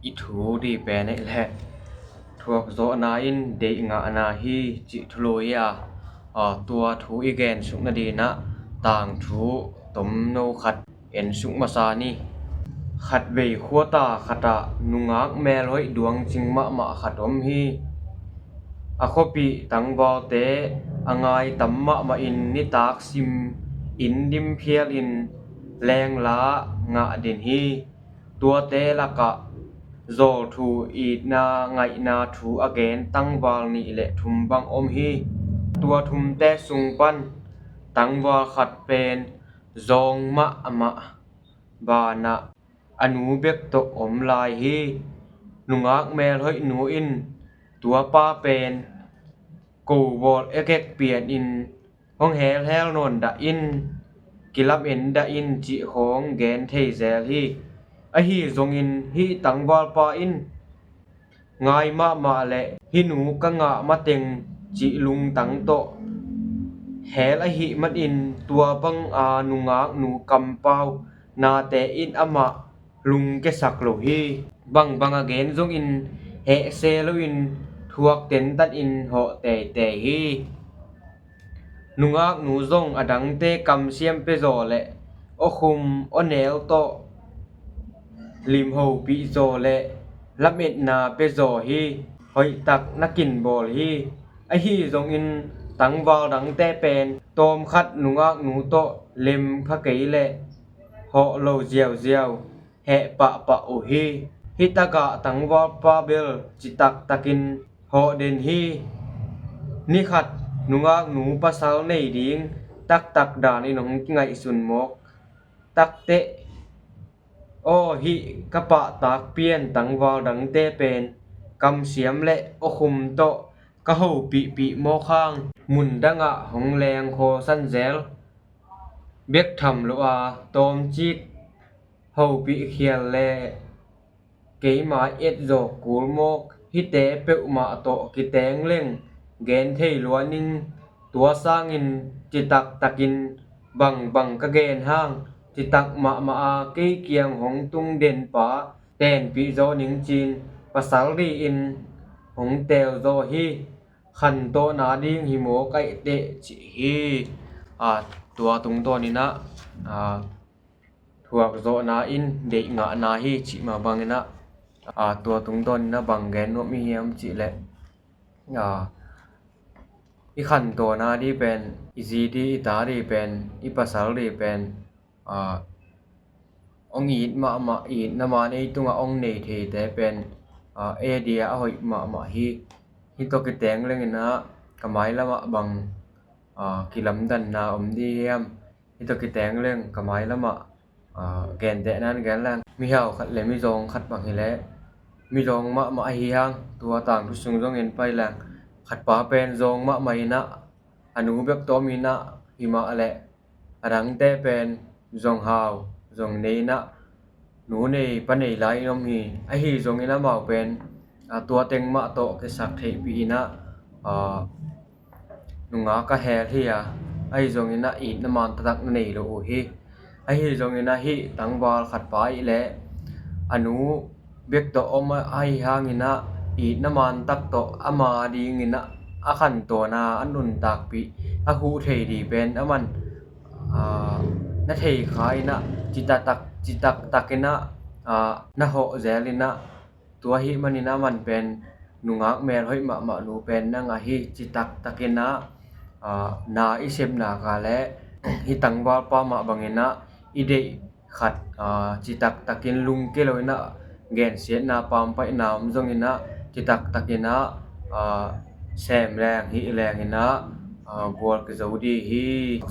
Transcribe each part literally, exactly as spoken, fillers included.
I thu dih pen ei leh thuak zawhna in deih ngahna hi cih thu lo hi a, tua thu i gen suk nadinah tangthu tomno khat en suk masa ni. Khatvei khuata khatah nungak melhoih duangcing mahmah khat om hi. A khuapih tangvalte a ngai tam mahmah in nitak sim in dim phial in lengla ngah den hi. Tuate lakah zawlthu itna ngaihna thu a gen tangval nih le thum bang om hi. Tua thumte sung pan tangval khat pen zawng mahmah banah a nu bek tawh om lai hi. Nungak melhoih nu in tuapa pen kobawl ekek pian in hong helhel nawn dah in, kilamen dah in cih hong gen thei zel hi. Ahi zongin hih tangvalpa in ngai mahmah le hih nu ka ngah mateng cih lungtang tawh hel ahih manin tua banga nungak nu kampau nate in amah lungkiasak lo hi. Bangbang a gen zongin hehse loin thuak tentan in hawh teitei hi. Nungak nu zong a dangte kamsiam pia zaw le awkhum awnel tawh limhopih zaw le lametna pia zaw hi. Hoihtak na kinbawl hi. Ahi zongin tangval dangte pen tawmkhat nungak nu tawh lem kha kei le hawh lo ziauziau heh pahpah uh hi. Hih tagah tangvalpa bel citaktakin hawh den hi. Nikhat nungak nu pasal nei ding taktak danin hong kingaihsun mawk takteh, aw hih ka pahtak pian tangval dangte pen kamsiam le awkhum tawh ka hopihpih mawk hang mundangah hong lengkhawlsan zel bek tham lo a tawmcik hopih khial le keima etzawk kul mawk hihte peuhmah tawh kiteng leng gen thei lua ning. Tua sangin citaktakin bangbang ka gen hang citak mahmah a kei kiang hong tung denpa tenpih zaw ning cin pasal ri in hong tel zaw hi. Khantawhna ding hi mawk aih teh cih hi. Tua tungtawninah thuak zawhna in deih ngahna hi cih mah banginah tua tungtawninah bang gen nuam i hiam cih leh i khantawhna dih pen i zi dih i ta dih pen i pasal dih pen hong it mahmah itna man ei tungah hong nei theite pen ei dih a hoih mahmah hi. Hih tawh kiteng lenginah ka mailamah bang kilamdanna om dih hiam? Hih tawh kiteng leng ka mailamah gentehna in gen leng mihau khat le mizawng khat bang hileh mizawng mahmah ahi hang tua tangthu sung zongin pai leng khatpa pen zawng mahmah inah a nu bek tawm inah himah leh a dangte pen zong hau zong nei inah nu nei pa nei lai in om hi. Ahi zongin amau pen tua teng mah tawh kisak theihpih inah nungak a hel hi a, ahi zongin a itna man taktak na nei lo uh hi. Ahi zongin a hih tangval khatpa ih leh a nu bek tawh om ahi hangin a itna man tak tawh ama dingin a khantawn a a nuntakpih a huh thei dih pen aman na thei kha in a citak takin a na hawh zel in a tua ahih manin a man pen nungak mel hoih mahmah nu pen na ngah hi. Citak takin a na i sepna ka leh hih tangvalpa mah bangin a i deih khat citak takin lungke lo in a gensiatna pampaihna om zongin a citak takin a sem leng hih leng in a gual kizo dih hi.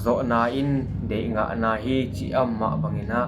Zawhna in deih ngahna hi cih a om mah bangin a